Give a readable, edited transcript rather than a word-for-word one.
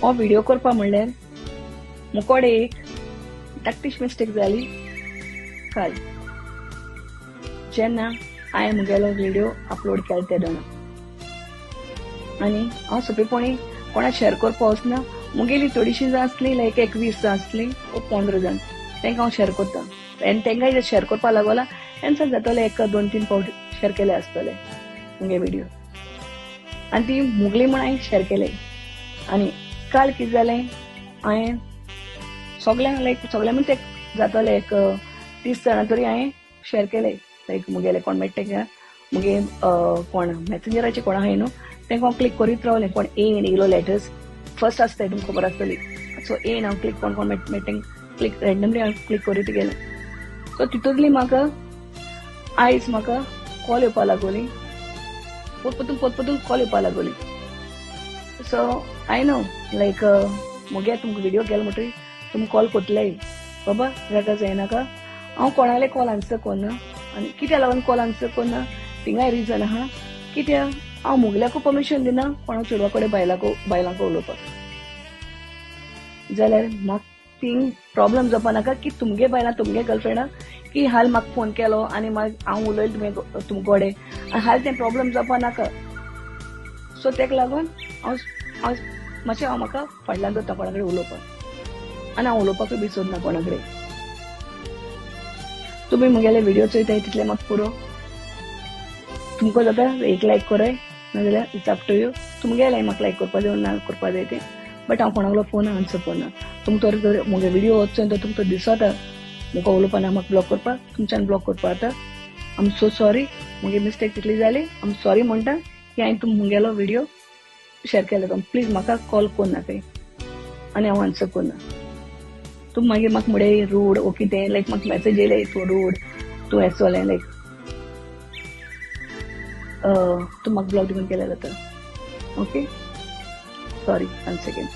हो व्हिडिओ करपा म्हणल्यार मुकोडे एक धाकटीशी मिस्टेक जाली काल, जेन्ना हांवें म्हगेलो व्हिडिओ अपलोड केलो तेदोना. आनी हांव सोंपेपणी कोणाक शेअर करपा वचना. मुगेली थोडीशीं जाण आसली, लायक एक 20 जाण आसली वो 15 जाण, तांकां हांव शेअर करता. आनी तांकां शेअर करपा लागोला एन्सर जातले एक 2-3 फावट शेअर केले आसतले मुगे व्हिडिओ. आनी ती मुगली म्हण हांवें शेअर केले. आनी काल कितें जालें, हांवें सगळ्यांक लायक सगळ्यां म्हणजे जातले एक 30 जाणां तरी हांवें शेअर केले. लायक मुगेले कोण मेळटा का मुगे कोण मॅसेंजराचे कोण आहाय न्हू, तांकां हांव क्लिक करीत रावलें. कोण एन येयलो लेटर्स फर्स्ट आसता तुमकां खबर आसतली. सो एन हांव क्लिक कोण कोण मेळटा क्लिक रॅन्डमली हांव क्लिक करीत गेलें. सो तितूंतली म्हाका आयज म्हाका कॉल येवपा लागोली, पोतपोतून पोतपोतून कॉल येवपा लागोली. सो I know लायक मुगे तुमकां व्हिडिओ केलो म्हणटकीर तुमकां कॉल कोतलेय बाबा रागा जायनाका. हांव कोणाले कॉल आन्सर कोन्ना. आनी कित्याक लागून कॉल आन्सर कोन्ना थिंगाय रिजन आहा. कित्याक हांव मुगल्याकू परमिशन दिना कोणा चेडवा कडेन बायलांक उलोवपाक. जाल्यार म्हाका थिंग प्रॉब्लम जावपा नाका की तुमगे बायलां तुमगे गर्लफ्रेंडा की हाल म्हाका फोन केलो आनी मागीर हांव उलयलें तुमी तुमचे कडेन आनी हाल तें प्रॉब्लम जावपा नाका. सो तेका लागून हांव हांव मातशें हांव म्हाका फाटल्यान दवरता कोणा कडेन उलोवपाक. आनी हांव उलोवपाकूय बी सोदना कोणा कडेन. तुमी म्हगेले व्हिडिओ चोयताय तितले म्हाका पुरो. तुमकां जाता एक लायक कराय, नाजाल्यार it's up to you. तुमगेलें म्हाका लायक करपा जाय ना करपा जाय तें, बट हांव कोणागलो फोन आन्सर करना. तुमकां तर म्हगे व्हिडिओ वचून तर तुमकां दिसता म्हाका उलोवपा ना, म्हाका ब्लॉक करपाक तुमच्यान ब्लॉक करपा जाता. I am so sorry, म्हगे मिस्टेक तितली जाली. I am sorry म्हणटा की हांवें तुमकां म्हगेलो व्हिडिओ शेअर केलो. प्लीज म्हाका कॉल करनाकाय आनी हांव आन्सर करना. तूं मागीर म्हाका मुडे रूड ओ कितें लायक म्हाका मॅसेज येयले तूं रूड तूं हें चोलें लायक तूं म्हाका ब्लॉक देखून केल्यार जाता. Okay, sorry once again.